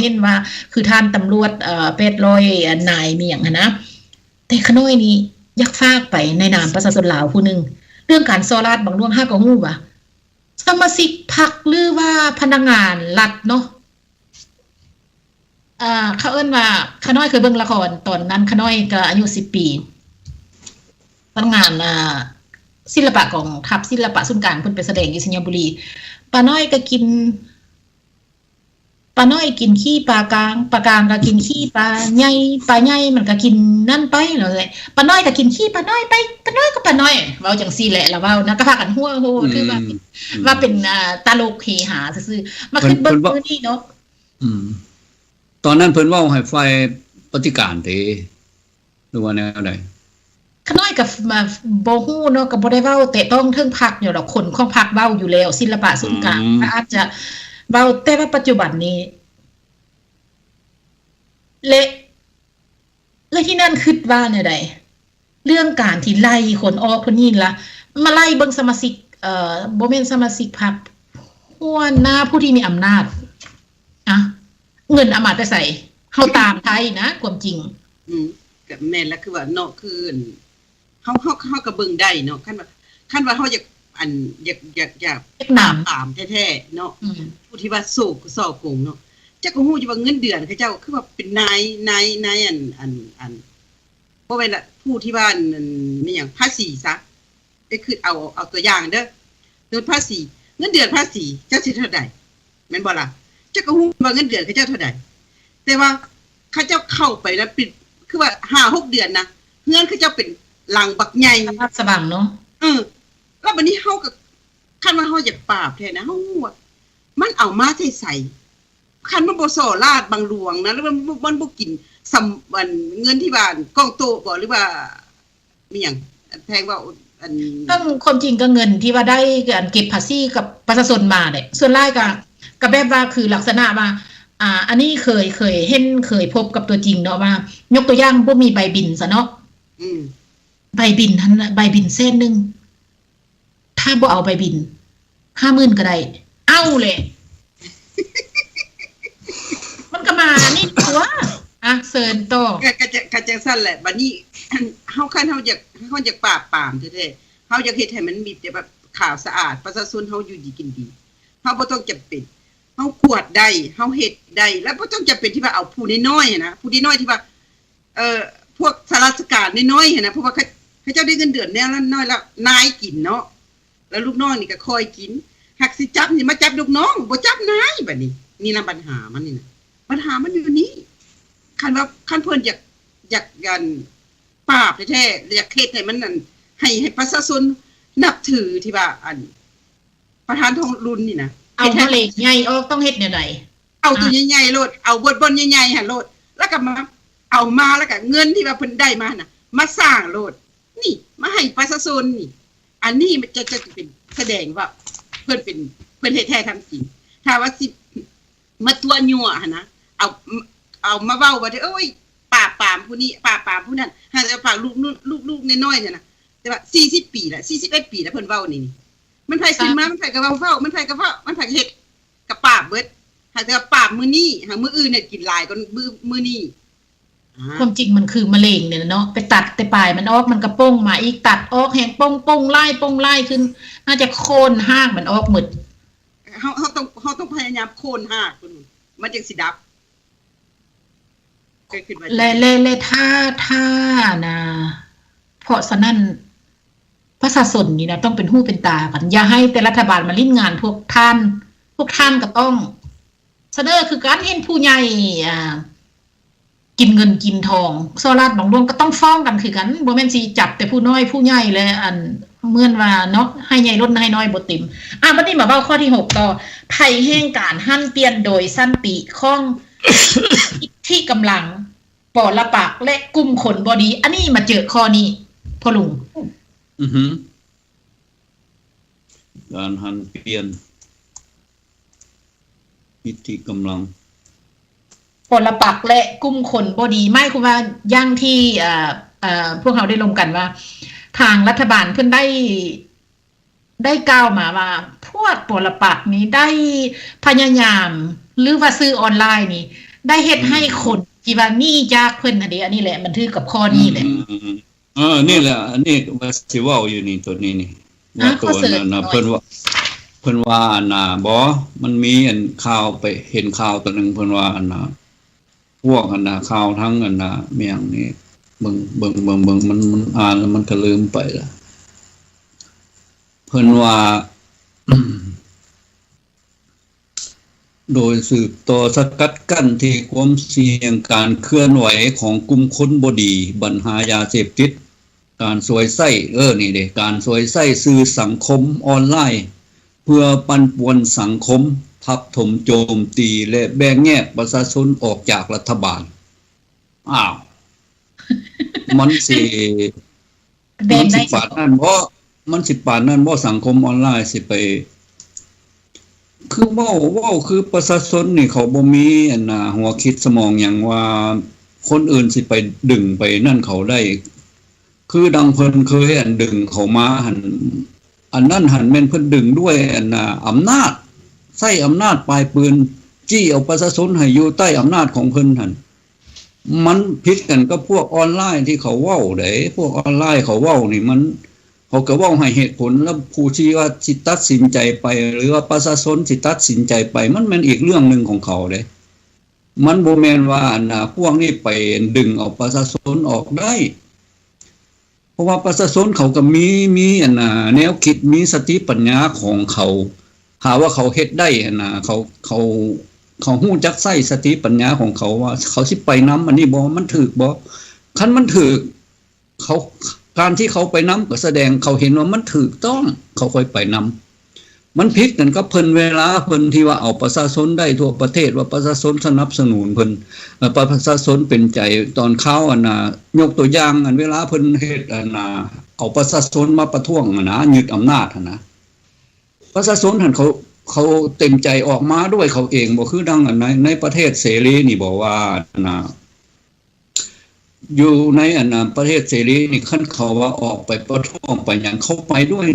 ເຫັນວ່າ ຄືທ່ານຕຳຫຼວດ ເອີ ແປດຮ້ອຍນາຍມີຫຍັງຫັ້ນນະ. ແຕ່ຂ້ານ້ອຍນີ້ຢາກຝາກໄປໃນນາມປະຊາຊົນລາວຜູ້ໜຶ່ງ ເລື່ອງການສໍ້ລາດບັງຫຼວງ ຫາກໍຮູ້ວ່າ ສະມາຊິກພັກ ຫຼືວ່າພະນັກງານລັດເນາະ ອ່າ ເຂົາເອີ້ນວ່າ ຂ້ານ້ອຍເຄີຍເບິ່ງລະຄອນ ຕອນນັ້ນຂ້ານ້ອຍກໍອາຍຸສິບປີ ພະນັກງານ ອ່າ ສິລະປະກອງທັບ ສິລະປະສູນກາງ ເພິ່ນໄປສະແດງຢູ່ໄຊຍະບູລີ. ປານ້ອຍກໍກິນ ປານ້ອຍກິນຂີ້ປາກາງ ປາກາງກໍກິນຂີ້ປາໃຫຍ່ ປາໃຫຍ່ມັນກໍກິນນັ້ນໄປ ແລ້ວແຫຼະ ປານ້ອຍກໍກິນຂີ້ປານ້ອຍໄປ ປານ້ອຍກໍປານ້ອຍ ເວົ້າຈັ່ງຊີ້ແຫຼະ ລາວເວົ້ານະ ກໍພາກັນຫົວໂຮ ອືມ ຖືວ່າ ອືມ ວ່າເປັນ ອ່າ ຕະຫຼົກເຮຮາຊື່ໆ ມາຄິດເບິ່ງມື້ນີ້ເນາະ ອືມ ຕອນນັ້ນເພິ່ນເວົ້າໃຫ້ຝ່າຍປະຕິການເດ້ ຫຼືວ່າແນວໃດ? ຂ້ານ້ອຍກໍ ມາ ບໍ່ຮູ້ເນາະ ກໍບໍ່ໄດ້ເວົ້າແຕະຕ້ອງເຖິງພັກຢູ່ດອກ ຄົນຂອງພັກເວົ້າຢູ່ແລ້ວ ສິລະປະສູນກາງ ອືມ ກໍອາດຈະເວົ້າ ແຕ່ວ່າປັດຈຸບັນນີ້ ແລະ ເອື້ອຍທີ່ນັ້ນຄິດວ່າແນວໃດ? ເລື່ອງການທີ່ໄລ່ຄົນອອກຄົນນີ້ລະ ມາໄລ່ເບິ່ງສະມາຊິກ ເອີ ບໍ່ແມ່ນສະມາຊິກພັກ ຫົວໜ້າຜູ້ທີ່ມີອຳນາດ ອະ ເງິນເອົາມາແຕ່ໃສ? ເຮົາຕາມໄທນະ ຄວາມຈິງ. ອືມ ກໍແມ່ນລະ ຄືວ່າເນາະ ຄື ເຮົາ ເຮົາ ເຮົາກໍເບິ່ງໄດ້ເນາະ ຄັນວ່າ ຄັນວ່າເຮົາຢາກ ອັນ ຢາກ ຢາກ ຢາກ ຢາກນຳ ປາບປາມແທ້ໆເນາະ ອືມ ຜູ້ທີ່ວ່າສໍ້ ສໍ້ໂກງເນາະ ເຈົ້າກໍຮູ້ຢູ່ວ່າເງິນເດືອນເຂົາເຈົ້າຄືວ່າເປັນນາຍ ນາຍ ນາຍ ອັນ ອັນ ອັນ ບໍ່ແມ່ນລະ ຜູ້ທີ່ວ່າ ອັນ ອັນ ແມ່ນຫຍັງ ພາສີຊະ ໄປຄຶດເອົາ ເອົາຕົວຢ່າງເດີ ໂດຍພາສີ ເງິນເດືອນພາສີເຈົ້າຊິເທົ່າໃດ? ແມ່ນບໍ່ລະ? ເຈົ້າກໍຮູ້ວ່າເງິນເດືອນເຂົາເຈົ້າເທົ່າໃດ ແຕ່ວ່າເຂົາເຈົ້າເຂົ້າໄປແລ້ວປິດ ຄືວ່າຫ້າຫົກເດືອນນະ ເຮືອນເຂົາເຈົ້າເປັນຫຼັງບັກໃຫຍ່ ສະຫວ່າງເນາະ ເອີ ແລ້ວບັດນີ້ເຮົາກໍ ຄັນວ່າເຮົາຢາກປາບແທ້ນະ ເຮົາຮູ້ວ່າມັນເອົາມາແຕ່ໃສ? ຄັນມັນບໍ່ສໍ້ລາດບັງຫຼວງນະ ຫຼືວ່າມັນບໍ່ ມັນບໍ່ກິນ ສຳ ອັນ ເງິນທີ່ວ່າ ອັນ ກອງໂຕະບໍ ຫຼືວ່າ ມີຫຍັງ ອັນ ແພງເວົ້າ ອັນ ເຊິ່ງຄວາມຈິງກໍເງິນທີ່ວ່າໄດ້ ອັນ ເກັບພາສີກັບປະຊາຊົນມາແຫຼະ ສ່ວນຫຼາຍກໍ ກໍແບບວ່າ ຄືລັກສະນະວ່າ ອ່າ ອັນນີ້ເຄີຍ ເຄີຍເຫັນ ເຄີຍພົບກັບຕົວຈິງເນາະ ວ່າ ຍົກຕົວຢ່າງ ບໍ່ມີໃບບິນຊະເນາະ ອືມ ໃບບິນຫັ້ນນະ ໃບບິນແສນໜຶ່ງ ຖ້າບໍ່ເອົາໃບບິນ ຫ້າໝື່ນກໍໄດ້ ເອົາແຫຼະ ມັນກໍມານີ້ຕົວະ ອ່ະ ເຊີນຕໍ່ ກໍ ກໍຈະ ກໍຈັ່ງຊັ້ນແຫຼະ ບັດນີ້ ເຮົາ ຄັນເຮົາຢາກ ເຮົາຢາກປາບປາມແທ້ໆ ເຮົາຢາກເຮັດໃຫ້ມັນມີແບບຂາວສະອາດ ປະຊາຊົນເຮົາຢູ່ດີກິນດີ ເຮົາບໍ່ຕ້ອງຈຳເປັນ ເຮົາກວດໄດ້ ເຮົາເຮັດໄດ້ ແລ້ວບໍ່ຕ້ອງຈຳເປັນທີ່ວ່າເອົາຜູ້ນ້ອຍໆຫັ້ນນະ ຜູ້ນ້ອຍໆທີ່ວ່າ ເອີ ພວກຂ້າລາຊະການນ້ອຍໆຫັ້ນນະ ເພາະວ່າເຂົາ ເຂົາເຈົ້າໄດ້ເງິນເດືອນແນວລະໜ້ອຍລະນາຍກິນເນາະ ແລ້ວລູກນ້ອງນີ້ກໍຄອຍກິນ ຫາກຊິຈັບນີ້ມາຈັບລູກນ້ອງ ບໍ່ຈັບນາຍ ບັດນີ້ ນີ້ລະບັນຫາມັນນີ້ນະ ບັນຫາມັນຢູ່ນີ້ ຄັນວ່າ ຄັນເພິ່ນຢາກ ຢາກ ອັນ ປາບແທ້ໆ ຢາກເຮັດໃຫ້ມັນ ອັນ ໃຫ້ ໃຫ້ປະຊາຊົນນັບຖືທີ່ວ່າ ອັນ ປະທານທອງລຸນນີ້ນະ ເອົາມະເລັງໃຫຍ່ອອກ ຕ້ອງເຮັດແນວໃດ? ເອົາຕົວໃຫຍ່ໆໂລດ ເອົາບ່ອນໃຫຍ່ໆຫັ້ນໂລດ ແລ້ວກໍມາ ເອົາມາ ແລ້ວກໍເງິນທີ່ວ່າເພິ່ນໄດ້ມາຫັ້ນນະ ມາສ້າງໂລດ ນີ້ ມາໃຫ້ປະຊາຊົນນີ້ ອັນນີ້ມັນຈະ ຈະເປັນສະແດງວ່າເພິ່ນເປັນ ເພິ່ນເຮັດແທ້ທຳຈິງ ຖ້າວ່າຊິມາຕົວະຍົວະຫັ້ນນະ ເອົາ ເອົາມາເວົ້າວ່າ ໂອ້ຍ ປາບປາມຜູ້ນີ້ ປາບປາມຜູ້ນັ້ນ ຫາກແຕ່ປາບລູກ ລູກນ້ອຍໆຫັ້ນນະ ແຕ່ວ່າສີ່ສິບປີລະ ສີ່ສິບເອັດປີລະ ເພິ່ນເວົ້ານີ້ ມັນໃຜຂຶ້ນມາ ມັນໃຜກໍເວົ້າ ມັນໃຜກໍເວົ້າ ມັນໃຜກໍເຮັດ ກໍປາບເບິດ ຫາກແຕ່ວ່າປາບມື້ນີ້ ຫາກມື້ອື່ນເຮັດກິນຫຼາຍກວ່າມື້ ມື້ນີ້ ຄວາມຈິງມັນຄືມະເລັງນີ້ແຫຼະເນາະ ໄປຕັດແຕ່ປາຍມັນອອກ ມັນກໍປົ່ງມາອີກ ຕັດອອກແຮງ ປົ່ງ ປົ່ງຫຼາຍ ປົ່ງຫຼາຍຂຶ້ນ ໜ້າຈະໂຄ່ນຮາກມັນອອກໝົດ ເຮົາ ເຮົາຕ້ອງ ເຮົາຕ້ອງພະຍາຍາມໂຄ່ນຮາກມັນ ມັນຈັ່ງຊິດັບ ແລະ ແລະ ແລະ ຖ້າ ຖ້ານະ ເພາະສະນັ້ນ ປະຊາຊົນນີ້ນະ ຕ້ອງເປັນຫູເປັນຕາກັນ ຢ່າໃຫ້ແຕ່ລັດຖະບານມາຫຼິ້ນງານພວກທ່ານ ພວກທ່ານກໍຕ້ອງສະເໜີຄືກັນ ເຫັນຜູ້ໃຫຍ່ ອ່າ ກິນເງິນກິນທອງ ສໍ້ລາດບັງຫຼວງ ກໍຕ້ອງຟ້ອງກັນຄືກັນ ບໍ່ແມ່ນຊິຈັບແຕ່ຜູ້ນ້ອຍຜູ້ໃຫຍ່ ແລະ ອັນ ເໝືອນວ່າເນາະ ໃຫ້ໃຫຍ່ລົ້ນໃຫ້ນ້ອຍບໍ່ເຕັມ. ອ່າ ບັດນີ້ມາເວົ້າຂໍ້ທີຫົກຕໍ່ ໃຜແຫ່ງການຫັນປ່ຽນໂດຍສັນຕິຂອງອິດທິກຳລັງ ປໍລະປັກ ແລະ ກຸ່ມຄົນບໍ່ດີ ອັນນີ້ມາເຈີຂໍ້ນີ້ ພໍ່ລຸງ ອືຮຶ ການຫັນປ່ຽນ ອິດທິກຳລັງ ປໍລະປັກ ແລະ ກຸ່ມຄົນບໍ່ດີ ໝາຍຄວາມວ່າ ຢ່າງທີ່ ເອີ ເອີ ພວກເຮົາໄດ້ລົມກັນວ່າ ທາງລັດຖະບານເພິ່ນໄດ້ ໄດ້ກ່າວມາວ່າ ພວກປໍລະປັກນີ້ໄດ້ພະຍາຍາມ ຫຼືວ່າສື່ອອນລາຍນີ້ ໄດ້ເຮັດໃຫ້ຄົນທີ່ວ່າໜີຈາກເພິ່ນຫັ້ນເດ ອັນນີ້ແຫຼະ ມັນຖືກກັບຂໍ້ນີ້ແຫຼະ. ອືມ ເອີ ນີ້ແຫຼະ ອັນນີ້ວ່າຊິເວົ້າຢູ່ນີ້ ໂຕນີ້ນີ້ ວ່າໂຕນັ້ນນະ ເພິ່ນວ່າ ເພິ່ນວ່າອັນນ່າ ບໍ່ ມັນມີອັນຂ່າວ ໄປເຫັນຂ່າວໂຕໜຶ່ງ ເພິ່ນວ່າອັນນ່າ ພວກອັນນ່າ ຂ່າວທາງອັນນ່າ ແມ່ນຫຍັງນີ້ ເບິ່ງ ເບິ່ງ ເບິ່ງ ເບິ່ງ ມັນ ມັນອ່ານແລ້ວມັນກໍລືມໄປລະ ເພິ່ນວ່າ ໂດຍສືບຕໍ່ສະກັດກັ້ນທີ່ຄວາມສ່ຽງການເຄື່ອນໄຫວຂອງກຸ່ມຄົນບໍ່ດີ, ບັນຫາຢາເສບຕິດ, ການສວຍໃຊ້, ເອີ ນີ້ເດ, ການສວຍໃຊ້ສື່ສັງຄົມອອນລາຍເພື່ອປັ່ນປ່ວນສັງຄົມ, ທັບຖົມໂຈມຕີ ແລະ ແບ່ງແຍກປະຊາຊົນອອກຈາກລັດຖະບານ. ອ້າວ ມັນຊິ ແບ່ງໄດ້ ມັນຊິປານນັ້ນບໍ່? ມັນຊິປານນັ້ນບໍ່? ສັງຄົມອອນລາຍຊິໄປ ຄືເວົ້າ ເວົ້າຄືປະຊາຊົນນີ້ເຂົາບໍ່ມີອັນນ່າ ຫົວຄິດສະໝອງຫຍັງວ່າ ຄົນອື່ນຊິໄປດຶງໄປນັ້ນເຂົາໄດ້ ຄືດັ່ງເພິ່ນເຄີຍອັນດຶງເຂົາມາຫັ້ນ ອັນນັ້ນຫັ້ນແມ່ນເພິ່ນດຶງດ້ວຍອັນນ່າ ອຳນາດ ໃຊ້ອຳນາດປາຍປືນ ຈີ້ເອົາປະຊາຊົນໃຫ້ຢູ່ໃຕ້ອຳນາດຂອງເພິ່ນຫັ້ນ. ມັນຜິດກັນກັບພວກອອນລາຍທີ່ເຂົາເວົ້າເດ້. ພວກອອນລາຍເຂົາເວົ້ານີ້ ມັນ ເຂົາກໍເວົ້າໃຫ້ເຫດຜົນ ແລ້ວຜູ້ທີ່ວ່າຊິຕັດສິນໃຈໄປ ຫຼືວ່າປະຊາຊົນຊິຕັດສິນໃຈໄປ ມັນແມ່ນອີກເລື່ອງໜຶ່ງຂອງເຂົາເດ້. ມັນບໍ່ແມ່ນວ່າອັນນ່າ ພວກນີ້ໄປດຶງເອົາປະຊາຊົນອອກໄດ້ ເພາະວ່າປະຊາຊົນເຂົາກໍມີ ມີອັນນ່າ ແນວຄິດ ມີສະຕິປັນຍາຂອງເຂົາ. ຖ້າວ່າເຂົາເຮັດໄດ້ຫັ້ນນະ ເຂົາ ເຂົາ ເຂົາຮູ້ຈັກໃຊ້ສະຕິປັນຍາຂອງເຂົາວ່າ ເຂົາຊິໄປນຳອັນນີ້ບໍ່ ມັນຖືກບໍ່? ຄັນມັນຖືກ ເຂົາ ການທີ່ເຂົາໄປນຳກໍສະແດງເຂົາເຫັນວ່າມັນຖືກຕ້ອງ ເຂົາຄ່ອຍໄປນຳ. ມັນຜິດກັນກັບເພິ່ນ ເວລາເພິ່ນທີ່ວ່າເອົາປະຊາຊົນໄດ້ທົ່ວປະເທດ ວ່າປະຊາຊົນສະໜັບສະໜູນເພິ່ນ ເອີ ປະຊາຊົນເປັນໃຈ ຕອນຄາວອັນນ່າ ຍົກຕົວຢ່າງ ອັນເວລາເພິ່ນເຮັດອັນນ່າ ເອົາປະຊາຊົນມາປະທ້ວງຫັ້ນນະ ຍຶດອຳນາດຫັ້ນນະ ປະຊາຊົນຫັ້ນເຂົາ ເຂົາເຕັມໃຈອອກມາດ້ວຍເຂົາເອງບໍ່? ຄືດັ່ງອັນໃນ ໃນປະເທດເສລີນີ້ບໍ່ ວ່າອັນນ່າ ຢູ່ໃນອັນນ່າ ປະເທດເສລີນີ້ ຄັນເຂົາວ່າອອກໄປປະທ້ວງໄປຫຍັງ ເຂົາໄປດ້ວຍ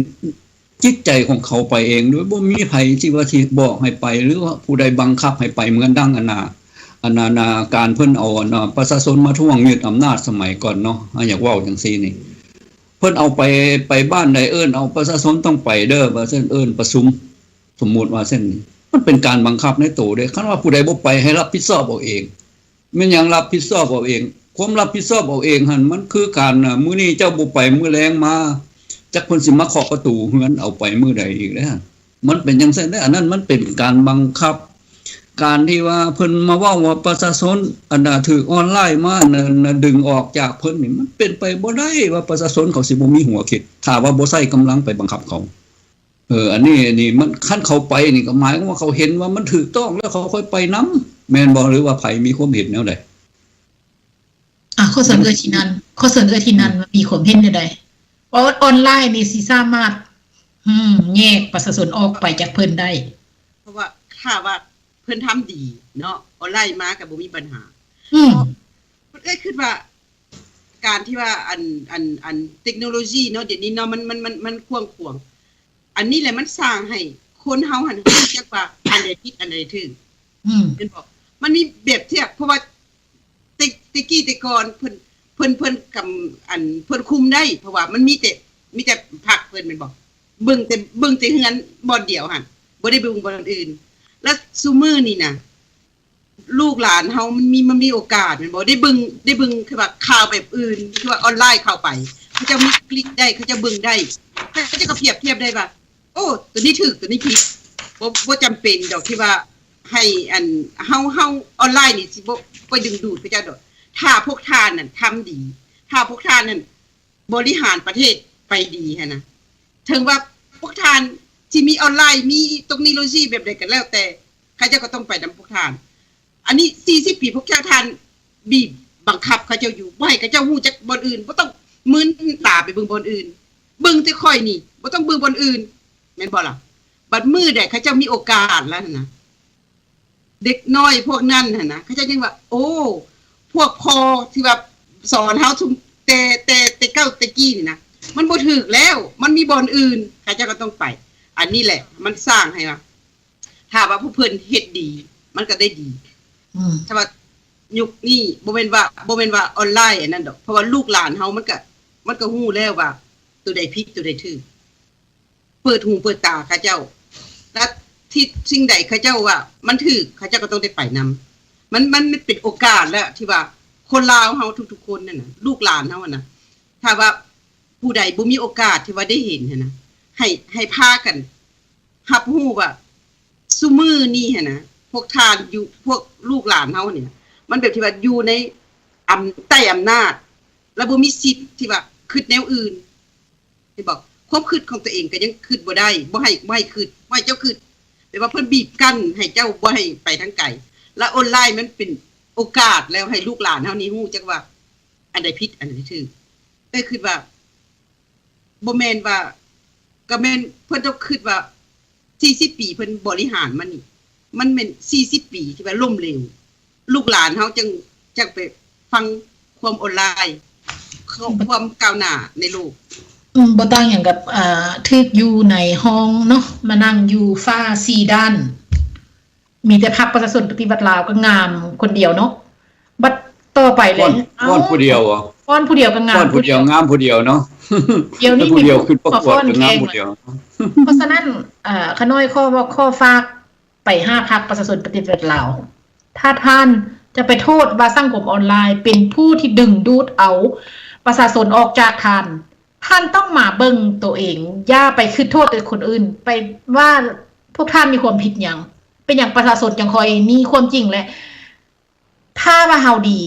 ຈິດໃຈຂອງເຂົາໄປເອງ ໂດຍບໍ່ມີໃຜທີ່ວ່າຊິບອກໃຫ້ໄປ ຫຼືວ່າຜູ້ໃດບັງຄັບໃຫ້ໄປ ເໝືອນດັ່ງອັນນ່າ ອັນນ່າ ການເພິ່ນເອົາອັນນ່າ ປະຊາຊົນມາທວງຍຶດອຳນາດສະໄໝກ່ອນເນາະ ເຮົາຢາກເວົ້າຈັ່ງຊີ້ນີ້ ເພິ່ນເອົາໄປ ໄປບ້ານໃດເອີ້ນເອົາປະຊາຊົນຕ້ອງໄປເດີ ວ່າຊັ້ນ ເອີ້ນປະຊຸມ ສົມມຸດວ່າຊັ້ນ ມັນເປັນການບັງຄັບໃນໂຕເດ້. ຄັນວ່າຜູ້ໃດບໍ່ໄປໃຫ້ຮັບຜິດຊອບເອົາເອງ. ແມ່ນຫຍັງຮັບຜິດຊອບເອົາເອງ? ຄວາມຮັບຜິດຊອບເອົາເອງຫັ້ນ ມັນຄືການ ມື້ນີ້ເຈົ້າບໍ່ໄປ ມື້ແລງມາ ຈັກເພິ່ນຊິມາເຄາະປະຕູເຮືອນເອົາໄປມື້ໃດອີກເດ້. ມັນເປັນຈັ່ງຊັ້ນເດ້. ອັນນັ້ນມັນເປັນການບັງຄັບ. ການທີ່ວ່າເພິ່ນມາເວົ້າວ່າປະຊາຊົນ ອັນນ່າ ຖືກອອນລາຍມາ ນະ ນະ ດຶງອອກຈາກເພິ່ນນີ້ ມັນເປັນໄປບໍ່ໄດ້ວ່າປະຊາຊົນເຂົາຊິບໍ່ມີຫົວຄິດ ຖ້າວ່າບໍ່ໃຊ້ກຳລັງໄປບັງຄັບເຂົາ. ເອີ ອັນນີ້ ອັນນີ້ມັນ ຄັນເຂົາໄປນີ້ກໍໝາຍຄວາມວ່າເຂົາເຫັນວ່າມັນຖືກຕ້ອງແລ້ວ ເຂົາຄ່ອຍໄປນຳ ແມ່ນບໍ່? ຫຼືວ່າໃຜມີຄວາມເຫັນແນວໃດ? ອ່າ ຂໍເຊີນເອື້ອຍທີ່ນັ້ນ ຂໍເຊີນເອື້ອຍທີ່ນັ້ນ ອືມ ວ່າມີຄວາມເຫັນແນວໃດ ວ່າອອນລາຍນີ້ຊິສາມາດ ອືມ ແຍກປະຊາຊົນອອກໄປຈາກເພິ່ນໄດ້. ເພາະວ່າຖ້າວ່າເພິ່ນທຳດີເນາະ ອອນລາຍມາກໍບໍ່ມີບັນຫາ. ອືມ ເພາະເອື້ອຍຄິດວ່າ ການທີ່ວ່າ ອັນ ອັນ ອັນເຕັກໂນໂລຊີເນາະ ດຽວນີ້ເນາະ ມັນ ມັນ ມັນ ມັນກວ້າງຂວາງ ອັນນີ້ແຫຼະມັນສ້າງໃຫ້ຄົນເຮົາຫັ້ນຮູ້ຈັກວ່າອັນໃດຜິດອັນໃດຖືກ. ອືມ ແມ່ນບໍ່? ມັນມີແບບທຽບ ເພາະວ່າແຕ່ ແຕ່ກີ້ແຕ່ກ່ອນເພິ່ນ ເພິ່ນ ເພິ່ນກຳ ອັນ ເພິ່ນຄຸມໄດ້ ເພາະວ່າມັນມີແຕ່ ມີແຕ່ພັກເພິ່ນແມ່ນບໍ່? ເບິ່ງແຕ່ ເບິ່ງແຕ່ເຮືອນບ່ອນດຽວຫັ້ນ ບໍ່ໄດ້ເບິ່ງບ່ອນອື່ນ. ແລ້ວຊຸມື້ນີ້ນະ ລູກຫຼານເຮົາມັນມີ ມັນມີໂອກາດແມ່ນບໍ່? ໄດ້ເບິ່ງ ໄດ້ເບິ່ງ ຄືວ່າຂ່າວແບບອື່ນ ຄືວ່າອອນລາຍເຂົ້າໄປ ເຂົາເຈົ້າມີຄລິກໄດ້ ເຂົາເຈົ້າເບິ່ງໄດ້ ເຂົາເຈົ້າກໍປຽບທຽບໄດ້ວ່າ ໂອ້ ໂຕນີ້ຖືກ ໂຕນີ້ຜິດ. ບໍ່ ບໍ່ຈຳເປັນດອກທີ່ວ່າໃຫ້ ອັນ ເຮົາ ເຮົາອອນລາຍນີ້ຊິບໍ່ ບໍ່ດຶງດູດເຂົາເຈົ້າດອກ ຖ້າພວກທ່ານນັ້ນທຳດີ ຖ້າພວກທ່ານນັ້ນ ບໍລິຫານປະເທດໄປດີຫັ້ນນະ ເຖິງວ່າພວກທ່ານຊິມີອອນລາຍ ມີເຕັກໂນໂລຊີແບບໃດກໍແລ້ວແຕ່ ເຂົາເຈົ້າກໍຕ້ອງໄປນຳພວກທ່ານ. ອັນນີ້ສີ່ສິບປີພວກເຈົ້າທ່ານບີບບັງຄັບເຂົາເຈົ້າຢູ່ ບໍ່ໃຫ້ເຂົາເຈົ້າຮູ້ຈັກບ່ອນອື່ນ ບໍ່ຕ້ອງມືນຕາໄປເບິ່ງບ່ອນອື່ນ ເບິ່ງແຕ່ຂ້ອຍນີ້ ບໍ່ຕ້ອງເບິ່ງບ່ອນອື່ນ ແມ່ນບໍ່ລະ? ບັດມື້ໃດເຂົາເຈົ້າມີໂອກາດແລ້ວຫັ້ນນະ ເດັກນ້ອຍພວກນັ້ນຫັ້ນນະ ເຂົາເຈົ້າຍັງວ່າ ໂອ້ ພວກພໍ່ທີ່ວ່າສອນເຮົາຊຸມແຕ່ ແຕ່ ແຕ່ເກົ່າແຕ່ກີ້ນີ້ນະ ມັນບໍ່ຖືກແລ້ວ ມັນມີບ່ອນອື່ນ ເຂົາເຈົ້າກໍຕ້ອງໄປ. ອັນນີ້ແຫຼະມັນສ້າງໃຫ້ວ່າ ຖ້າວ່າພວກເພິ່ນເຮັດດີ ມັນກໍໄດ້ດີ. ອືມ ຖ້າວ່າ ຍຸກນີ້ ບໍ່ແມ່ນວ່າ ບໍ່ແມ່ນວ່າອອນລາຍອັນນັ້ນດອກ ເພາະວ່າລູກຫຼານເຮົາມັນກະ ມັນກະຮູ້ແລ້ວວ່າໂຕໃດຜິດໂຕໃດຖືກ ເປີດຫູເປີດຕາເຂົາເຈົ້າ ແລະ ທີ່ສິ່ງໃດເຂົາເຈົ້າວ່າມັນຖືກ ເຂົາເຈົ້າກໍຕ້ອງໄດ້ໄປນຳ ມັນ ມັນເປັນໂອກາດແລ້ວທີ່ວ່າຄົນລາວເຮົາທຸກໆຄົນນັ້ນນະ ລູກຫຼານເຮົາຫັ້ນນະ ຖ້າວ່າຜູ້ໃດບໍ່ມີໂອກາດທີ່ວ່າໄດ້ເຫັນຫັ້ນນະ ໃຫ້ ໃຫ້ພາກັນຮັບຮູ້ວ່າ ຊຸມື້ນີ້ຫັ້ນນະ ພວກທ່ານຢູ່ ພວກລູກຫຼານເຮົານີ້ນະ ມັນແບບທີ່ວ່າຢູ່ໃນອຳ ໃຕ້ອຳນາດ ແລະ ບໍ່ມີສິດທີ່ວ່າຄິດແນວອື່ນ ເຫັນບໍ່? ຄວາມຄິດຂອງຕົວເອງກໍຍັງຄິດບໍ່ໄດ້ ບໍ່ໃຫ້ ບໍ່ໃຫ້ຄິດ ບໍ່ໃຫ້ເຈົ້າຄິດ ແບບວ່າເພິ່ນບີບກັ້ນໃຫ້ເຈົ້າບໍ່ໃຫ້ໄປທາງໄກ ແລະ ອອນລາຍມັນເປັນໂອກາດແລ້ວໃຫ້ລູກຫຼານເຮົານີ້ຮູ້ຈັກວ່າ ອັນໃດຜິດ ອັນໃດຖືກ ເອື້ອຍຄິດວ່າ ບໍ່ແມ່ນວ່າ ກໍແມ່ນເພິ່ນຕ້ອງຄິດວ່າ ສີ່ສິບປີເພິ່ນບໍລິຫານມານີ້ ມັນແມ່ນສີ່ສິບປີທີ່ວ່າລົ້ມເຫຼວ ລູກຫຼານເຮົາຈັ່ງ ຈັ່ງໄປຟັງຄວາມອອນລາຍ ຄວາມກ້າວໜ້າໃນໂລກ. ອືມ ບໍ່ຕ່າງຫຍັງກັບ ອ່າ ຖືກຢູ່ໃນຫ້ອງເນາະ ມານັ່ງຢູ່ຝາສີ່ດ້ານ ມີແຕ່ພັກປະຊາຊົນປະຕິວັດລາວກໍງາມຄົນດຽວເນາະ ບັດຕໍ່ໄປແລ້ວ ຟ້ອນຜູ້ດຽວ ຟ້ອນຜູ້ດຽວກໍງາມ ຟ້ອນຜູ້ດຽວ ງາມຜູ້ດຽວເນາະ ດຽວນີ້ມີຜູ້ດຽວຂຶ້ນປະກວດກໍງາມຜູ້ດຽວ. ເພາະສະນັ້ນ ເອີ ຂ້ານ້ອຍຂໍເວົ້າ ຂໍຝາກໄປຫາພັກປະຊາຊົນປະຕິວັດລາວ ຖ້າທ່ານຈະໄປໂທດວ່າສັງຄົມອອນລາຍເປັນຜູ້ທີ່ດຶງດູດເອົາປະຊາຊົນອອກຈາກທ່ານ ທ່ານຕ້ອງມາເບິ່ງໂຕເອງ ຢ່າໄປຄິດໂທດແຕ່ຄົນອື່ນ ໄປວ່າພວກທ່ານມີຄວາມຜິດຫຍັງ ເປັນຫຍັງປະຊາຊົນຈັ່ງຄ່ອຍ ນີ້ຄວາມຈິງແຫຼະ ຖ້າວ່າເຮົາດີ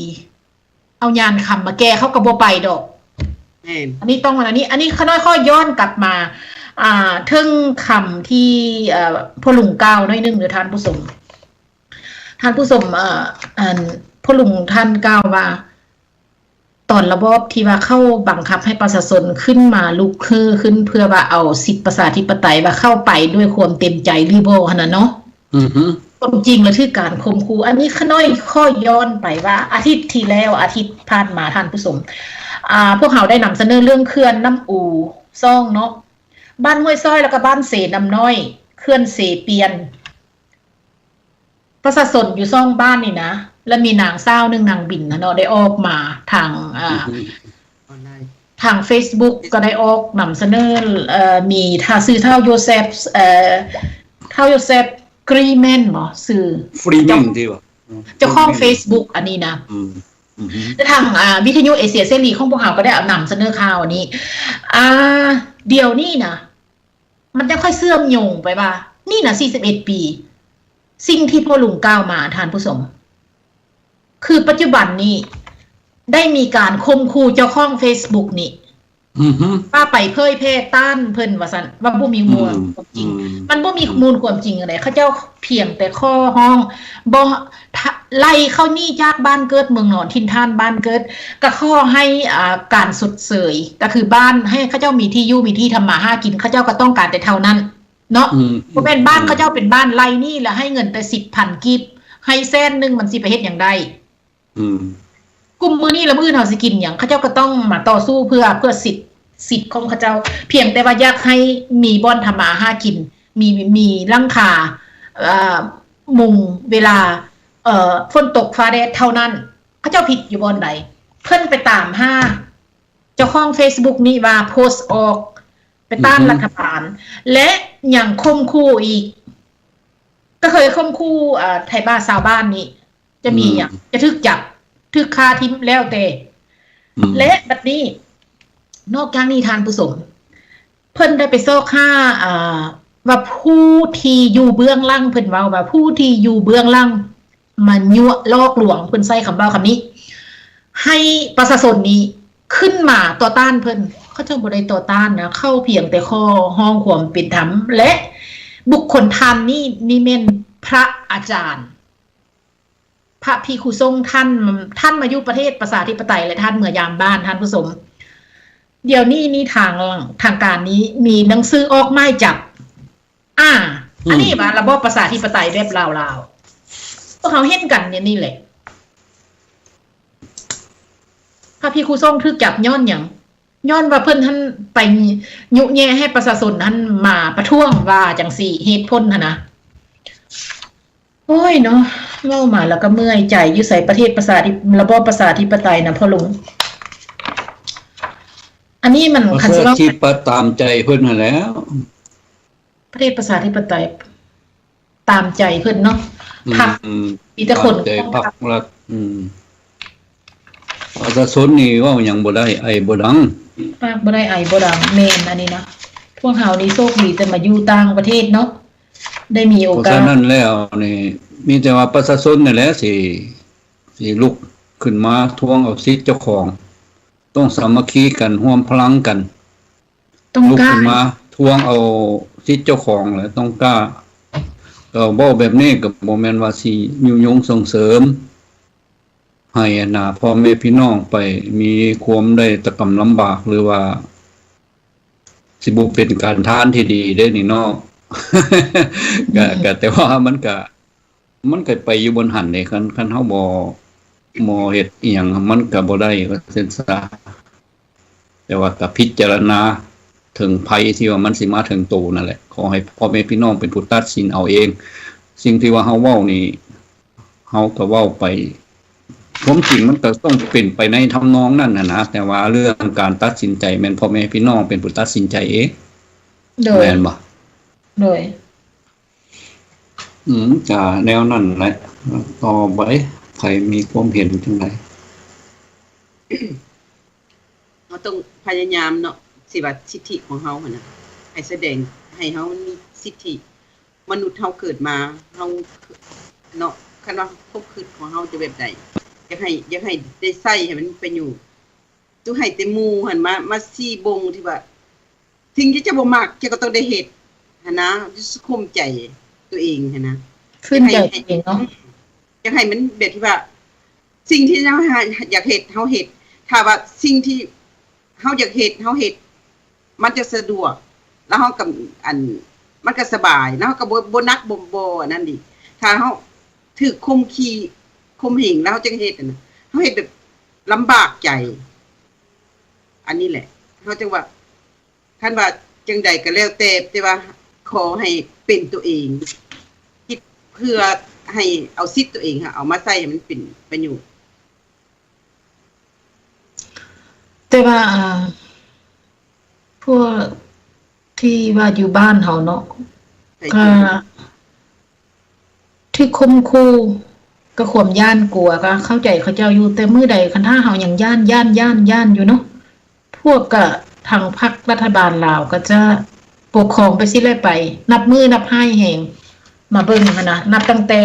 ເອົາຍານຄຳມາແກ້ ເຂົາກໍບໍ່ໄປດອກ. ແມ່ນ ອັນນີ້ຕ້ອງ ອັນນີ້ ອັນນີ້ຂ້ານ້ອຍຂໍຍ້ອນກັບມາ ອ່າ ເຖິງຄຳທີ່ ເອີ ພໍ່ລຸງກ່າວໜ້ອຍໜຶ່ງເດີທ່ານຜູ້ຊົມ. ທ່ານຜູ້ຊົມ ເອີ ອັນ ພໍ່ລຸງທ່ານກ່າວວ່າ ຕອນລະບອບທີ່ວ່າເຂົາບັງຄັບໃຫ້ປະຊາຊົນຂຶ້ນມາລຸກຮືຂຶ້ນ ເພື່ອວ່າເອົາສິດປະຊາທິປະໄຕ ວ່າເຂົ້າໄປດ້ວຍຄວາມເຕັມໃຈຫຼືບໍ່ຫັ້ນນະເນາະ. ຄວາມຈິງລະຖືກການຂົ່ມຂູ່. ອັນນີ້ຂ້ານ້ອຍຂໍຍ້ອນໄປວ່າ ອາທິດທີ່ແລ້ວ ອາທິດຜ່ານມາທ່ານຜູ້ຊົມ ອ່າ ພວກເຮົາໄດ້ນຳສະເໜີເລື່ອງເຂື່ອນນ້ຳອູສອງເນາະ ບ້ານຫ້ວຍຊ້ອຍ ແລ້ວກໍບ້ານເຊນ້ຳນ້ອຍ ເຂື່ອນເຊປ່ຽນ. ປະຊາຊົນຢູ່ສອງບ້ານນີ້ນະ ແລະ ມີນາງສາວໜຶ່ງ ນາງບິນນະເນາະ ໄດ້ອອກມາທາງ ອ່າ ທາງເຟສບຸກ ກໍໄດ້ອອກນຳສະເໜີ ເອີ ມີທ່ານ ຊື່ທ້າວໂຢເຊັບ ເອີ ທ້າວໂຢເຊັບ ກຣີແມນ ບໍ ຊື່ ຟຣີແມນ ເຈົ້າຂອງເຟສບຸກອັນນີ້ນະ ແລະ ທາງ ອ່າ ວິທະຍຸເອເຊຍເສລີຂອງພວກເຮົາກໍໄດ້ເອົານຳສະເໜີຂ່າວອັນນີ້ ອ່າ ດຽວນີ້ນະ ມັນຈະຄ່ອຍເຊື່ອມໂຍງໄປວ່າ ນີ້ນະ ສີ່ສິບເອັດປີ ສິ່ງທີ່ພໍ່ລຸງກ່າວມາ ທ່ານຜູ້ຊົມ ຄືປັດຈຸບັນນີ້ ໄດ້ມີການຂົ່ມຂູ່ເຈົ້າຂອງເຟສບຸກນີ້ ວ່າໄປເຜີຍແຜ່ຕ້ານເພິ່ນວ່າຊັ້ນ ວ່າບໍ່ມີມູນຄວາມຈິງ. ມັນບໍ່ມີມູນຄວາມຈິງອັນໃດ ເຂົາເຈົ້າພຽງແຕ່ຂໍຮ້ອງ ບໍ່ ໄລ່ເຂົາໜີຈາກບ້ານເກີດເມືອງນອນ ຖິ່ນຖານບ້ານເກີດ ກໍຂໍໃຫ້ ອ່າ ການຊົດເຊີຍ ກໍຄືບ້ານ ໃຫ້ເຂົາເຈົ້າມີທີ່ຢູ່ ມີທີ່ທຳມາຫາກິນ ເຂົາເຈົ້າກໍຕ້ອງການແຕ່ເທົ່ານັ້ນເນາະ. ບໍ່ແມ່ນບ້ານເຂົາເຈົ້າເປັນບ້ານໄລ່ໜີ ແລ້ວໃຫ້ເງິນແຕ່ສິບພັນກີບ ໃຫ້ແສນໜຶ່ງ ມັນຊິໄປເຮັດຫຍັງໄດ້? ອືມ ກຸ່ມມື້ນີ້ລະມື້ອື່ນເຮົາຊິກິນຫຍັງ? ເຂົາເຈົ້າກໍຕ້ອງມາຕໍ່ສູ້ເພື່ອ ເພື່ອສິດ ສິດຂອງເຂົາເຈົ້າ ພຽງແຕ່ວ່າຢາກໃຫ້ມີບ່ອນທຳມາຫາກິນ ມີ ມີຫຼັງຄາ ເອີ ມຸງເວລາ ເອີ ຝົນຕົກຟ້າແດດເທົ່ານັ້ນ. ເຂົາເຈົ້າຜິດຢູ່ບ່ອນໃດ? ເພິ່ນໄປຕາມຫາເຈົ້າຂອງເຟສບຸກນີ້ວ່າໂພສອອກໄປຕ້ານ ອືຮຶ ລັດຖະບານ ແລະ ຍັງຂົ່ມຂູ່ອີກ ກໍເຄີຍຂົ່ມຂູ່ ເອີ ໄທບ້າຊາວບ້ານນີ້ ຈະມີຫຍັງ ອືມ ຈະຖືກຈັບ ຖືກຂ້າຖິ້ມ ແລ້ວແຕ່ ອືມ ແລະ ບັດນີ້ ນອກຈາກນີ້ ທ່ານຜູ້ຊົມ ເພິ່ນໄດ້ໄປຊອກຫາ ອ່າ ວ່າຜູ້ທີ່ຢູ່ເບື້ອງຫຼັງ ເພິ່ນເວົ້າວ່າຜູ້ທີ່ຢູ່ເບື້ອງຫຼັງມາຍົວະຫຼອກລວງ ເພິ່ນໃຊ້ຄຳເວົ້າຄຳນີ້ ໃຫ້ປະຊາຊົນນີ້ຂຶ້ນມາຕໍ່ຕ້ານເພິ່ນ. ເຂົາເຈົ້າບໍ່ໄດ້ຕໍ່ຕ້ານນະ ເຂົາພຽງແຕ່ຂໍຮ້ອງຄວາມເປັນທຳ ແລະ ບຸກຄົນທ່ານນີ້ ນີ້ແມ່ນພະອາຈານ ພະພິກຂຸສົງ ທ່ານ ທ່ານມາຢູ່ປະເທດປະຊາທິປະໄຕ ແລະ ທ່ານເມືອຢາມບ້ານ ທ່ານຜູ້ຊົມ. ດຽວນີ້ນີ້ທາງ ທາງການນີ້ມີໜັງສືອອກໝາຍຈັບ. ອາ ອືມ ອັນນີ້ວ່າລະບອບປະຊາທິປະໄຕແບບລາວໆ ພວກເຮົາເຫັນກັນຢູ່ນີ້ແຫຼະ. ພະພິກຂຸສົງຖືກຈັບຍ້ອນຫຍັງ? ຍ້ອນວ່າເພິ່ນຫັ້ນໄປຍຸແຍ່ໃຫ້ປະຊາຊົນຫັ້ນມາປະທ້ວງວ່າຈັ່ງຊີ້ ເຫດຜົນຫັ້ນນະ. ພ ໂອ້ຍເນາະ ເວົ້າມາແລ້ວກໍເມື່ອຍໃຈ ຢູ່ໃສປະເທດປະຊາທິ ລະບອບປະຊາທິປະໄຕນະພໍ່ລຸງ? ອັນນີ້ມັນ ປະຊາທິປະໄຕ ຕາມໃຈເພິ່ນຫັ້ນແຫຼ້ວ ປະເທດປະຊາທິປະໄຕ ຕາມໃຈເພິ່ນເນາະ ອືມ ພັກ ມີແຕ່ຄົນ ຕາມໃຈພັກລັດ ອືມ ປະຊາຊົນນີ້ເວົ້າຫຍັງບໍ່ໄດ້ ໄອບໍ່ດັງ ປາກບໍ່ໄດ້ ໄອບໍ່ດັງ ແມ່ນອັນນີ້ນະ ພວກເຮົານີ້ໂຊກດີແຕ່ມາຢູ່ຕ່າງປະເທດເນາະ ໄດ້ມີໂອກາດ ເພາະສະນັ້ນແລ້ວນີ້ ມີແຕ່ວ່າປະຊາຊົນນີ້ແຫຼະ ຊິ ຊິລຸກຂຶ້ນມາທວງເອົາສິດເຈົ້າຂອງ ຕ້ອງສາມັກຄີກັນ ຮວມພະລັງກັນ ຕ້ອງ ລຸກຂຶ້ນມາທວງເອົາສິດເຈົ້າຂອງ ແລະ ຕ້ອງກ້າ ກໍເວົ້າແບບນີ້ກໍບໍ່ແມ່ນວ່າຊິຍຸຍົງສົ່ງເສີມໃຫ້ອັນນ່າ ພໍ່ແມ່ພີ່ນ້ອງໄປມີຄວາມໄດ້ຕະກຳລຳບາກ ຫຼືວ່າຊິບໍ່ເປັນການທານທີ່ດີເດ້ນີ້ເນາະ ກໍ ອືມ ກໍແຕ່ວ່າມັນກໍ ມັນກໍໄປຢູ່ບ່ອນຫັ້ນເດ້ ຄັນ ຄັນເຮົາບໍ່ ບໍ່ເຮັດອີ່ຫຍັງ ມັນກໍບໍ່ໄດ້ ວ່າຊັ້ນຊະ ແຕ່ວ່າກໍພິຈາລະນາເຖິງໄພທີ່ວ່າມັນຊິມາເຖິງໂຕນັ້ນແຫຼະ ຂໍໃຫ້ພໍ່ແມ່ພີ່ນ້ອງເປັນຜູ້ຕັດສິນເອົາເອງ ສິ່ງທີ່ວ່າເຮົາເວົ້ານີ້ ເຮົາກໍເວົ້າໄປ ຄວາມຈິງມັນກໍຕ້ອງເປັນໄປໃນທຳນອງນັ້ນຫັ້ນນະ ແຕ່ວ່າເລື່ອງການຕັດສິນໃຈແມ່ນພໍ່ແມ່ພີ່ນ້ອງເປັນຜູ້ຕັດສິນໃຈເອງ ໂດຍ ແມ່ນບໍ່? ໂດຍ ອືມ ກະແນວນັ້ນແຫຼະ ຕໍ່ໄປ ໃຜມີຄວາມເຫັນຈັ່ງໃດ? ເຮົາຕ້ອງພະຍາຍາມເນາະ ຊິວ່າສິດທິຂອງເຮົາຫັ້ນນະ ໃຫ້ສະແດງ ໃຫ້ເຮົາມີສິດທິ ມະນຸດເຮົາເກີດມາ ເຮົາເນາະ ຄັນວ່າຄວາມຄິດຂອງເຮົາຈະແບບໃດ ຢາກໃຫ້ ຢາກໃຫ້ໄດ້ໃຊ້ໃຫ້ມັນປະໂຫຍດ ຕ້ອງໃຫ້ແຕ່ໝູ່ຫັ້ນມາ ມາຊີ້ບົ່ງທີ່ວ່າ ສິ່ງທີ່ເຈົ້າບໍ່ມັກ ເຈົ້າກໍຕ້ອງໄດ້ເຮັດຫັ້ນນະ ຈະສຸຂຸມໃຈຕົວເອງຫັ້ນນະ ຝືນໃຈຕົວເອງເນາະ ຢາກໃຫ້ມັນແບບທີ່ວ່າ ສິ່ງທີ່ເຮົາຢາກເຮັດ ເຮົາເຮັດ ຖ້າວ່າສິ່ງທີ່ເຮົາຢາກເຮັດ ເຮົາເຮັດ ມັນຈະສະດວກ ແລ້ວເຮົາກໍ ອັນ ມັນກໍສະບາຍ ແລ້ວເຮົາກໍບໍ່ ບໍ່ໜັກ ບໍ່ ບໍ່ອັນນັ້ນອີກ ຖ້າເຮົາຖືກຂົ່ມຂີ່ ຂົ່ມເຫງ ແລ້ວເຮົາຈັ່ງເຮັດຫັ້ນນະ ເຮົາເຮັດແບບລຳບາກໃຈ ອັນນີ້ແຫຼະ ເຮົາຈັ່ງວ່າ ຄັນວ່າຈັ່ງໃດກໍແລ້ວແຕ່ ແຕ່ວ່າຂໍໃຫ້ເປັນຕົວເອງ ຄິດເພື່ອໃຫ້ເອົາສິດຕົວເອງ ເອົາມາໃຊ້ໃຫ້ມັນເປັນປະໂຫຍດ. ແຕ່ວ່າ ອ່າ ພວກທີ່ວ່າຢູ່ບ້ານເຮົາເນາະ ກໍ ຖືກຂົ່ມຂູ່ ກໍຄວາມຢ້ານກົວ ກໍເຂົ້າໃຈເຂົາເຈົ້າຢູ່ ແຕ່ມື້ໃດຄັນຖ້າເຮົາຍັງຢ້ານ ຢ້ານ ຢ້ານ ຢ້ານຢູ່ເນາະ ພວກກໍທາງພັກລັດຖະບານລາວກໍຈະປົກຄອງໄປຊີ້ແຫຼະ ໄປນັບມື້ນັບຮ້າຍແຮງ ມາເບິ່ງຫັ້ນນະ ນັບຕັ້ງແຕ່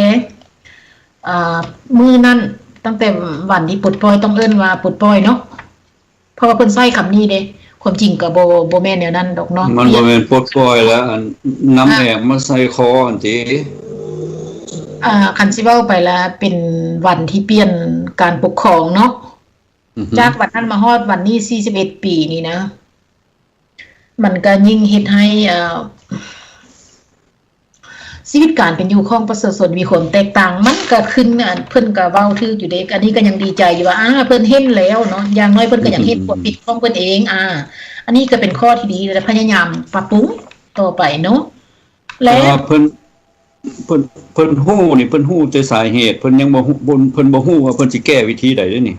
ອ່າ ມື້ນັ້ນ ຕັ້ງແຕ່ວັນທີ່ປົດປ່ອຍ ຕ້ອງເອີ້ນວ່າປົດປ່ອຍເນາະ ເພາະວ່າເພິ່ນໃຊ້ຄຳນີ້ເດ້ ຄວາມຈິງກໍບໍ່ ບໍ່ແມ່ນແນວນັ້ນດອກເນາະ ມັນບໍ່ແມ່ນປົດປ່ອຍແລ້ວ ອັນນຳແອບມາໃສ່ຄໍຫັ້ນຕິ ອ່າ ຄັນຊິເວົ້າໄປລະເປັນວັນທີ່ປ່ຽນການປົກຄອງເນາະ ອືຮຶ ຈາກວັນນັ້ນມາຮອດວັນນີ້ ສີ່ສິບເອັດປີນີ້ນະ ມັນກໍຍິ່ງເຮັດໃຫ້ ເອີ ຊີວິດການເປັນຢູ່ຂອງປະຊາຊົນມີຄວາມແຕກຕ່າງ ມັນກໍຂຶ້ນ ອັນ ເພິ່ນກໍເວົ້າຖືກຢູ່ເດ້ ອັນນີ້ກໍຍັງດີໃຈຢູ່ວ່າ ອາ ເພິ່ນເຫັນແລ້ວເນາະ ຢ່າງໜ້ອຍເພິ່ນກໍຍັງເຫັນຄວາມຜິດຂອງເພິ່ນເອງ ອາ ອັນນີ້ກໍເປັນຂໍ້ທີ່ດີ ແລະ ພະຍາຍາມປັບປຸງຕໍ່ໄປເນາະ ແລະ ແຕ່ວ່າເພິ່ນ ເພິ່ນ ເພິ່ນຮູ້ນີ້ ເພິ່ນຮູ້ແຕ່ສາເຫດ ເພິ່ນຍັງບໍ່ຮູ້ ເພິ່ນ ເພິ່ນບໍ່ຮູ້ວ່າເພິ່ນຊິແກ້ວິທີໃດເດ້ນີ້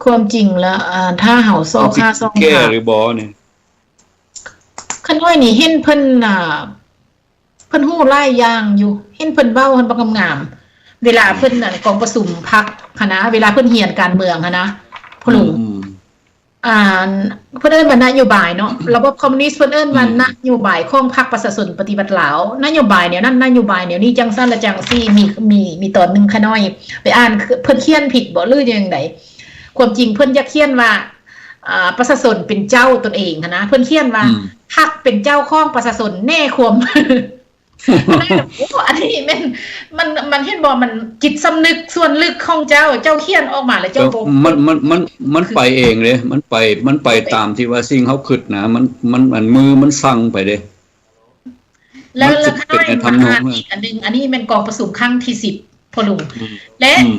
ຄວາມຈິງແລ້ວ ອ່າ ຖ້າເຮົາຊອກຫາຊ່ອງທາງ ເພິ່ນຊິແກ້ຫຼືບໍ່ນີ້ ຂ້ານ້ອຍນີ້ເຫັນເພິ່ນ ອ່າ ເພິ່ນຮູ້ຫຼາຍຢ່າງຢູ່ ເຫັນເພິ່ນເວົ້າຫັ້ນບັກງາມໆ ເວລາເພິ່ນ ອັນ ກອງປະຊຸມພັກຫັ້ນນະ ເວລາເພິ່ນຮຽນການເມືອງຫັ້ນນະ ພໍ່ລຸງ ອືມ ອ່າ ເພິ່ນເອີ້ນວ່ານະໂຍບາຍເນາະ ລະບອບຄອມມູນິດ ເພິ່ນເອີ້ນວ່າ ອືມ ນະໂຍບາຍຂອງພັກປະຊາຊົນປະຕິວັດລາວ ນະໂຍບາຍແນວນັ້ນ ນະໂຍບາຍແນວນີ້ ຈັ່ງຊັ້ນລະຈັ່ງຊີ້ ມີ ມີ ມີຕອນໜຶ່ງຂ້ານ້ອຍໄປອ່ານ ເພິ່ນຂຽນຜິດບໍ ຫຼືຈັ່ງໃດ ຄວາມຈິງເພິ່ນຢາກຂຽນວ່າ ອ່າ ປະຊາຊົນເປັນເຈົ້າຕົນເອງຫັ້ນນະ ເພິ່ນຂຽນວ່າ ອືມ ພັກເປັນເຈົ້າຂອງປະຊາຊົນ ແນ່ຄວາມ ໂອ້ ອັນນີ້ແມ່ນ ມັນ ມັນເຫັນບໍ່ ມັນຈິດສຳນຶກສ່ວນເລິກຂອງເຈົ້າ ເຈົ້າຂຽນອອກມາແລ້ວເຈົ້າບໍ່ ມັນ ມັນ ມັນ ມັນໄປເອງເດ້ ມັນໄປ ມັນໄປຕາມທີ່ວ່າສິ່ງເຮົາຄິດນະ ມັນ ມັນ ອັນ ມືມັນສັ່ງໄປເດ້ ແລ້ວ ແລ້ວຂ້ານ້ອຍມາອ່ານອີກອັນໜຶ່ງ ອັນນີ້ແມ່ນກອງປະຊຸມຄັ້ງທີສິບ ພໍ່ລຸງ ອືມ ແລະ ອືມ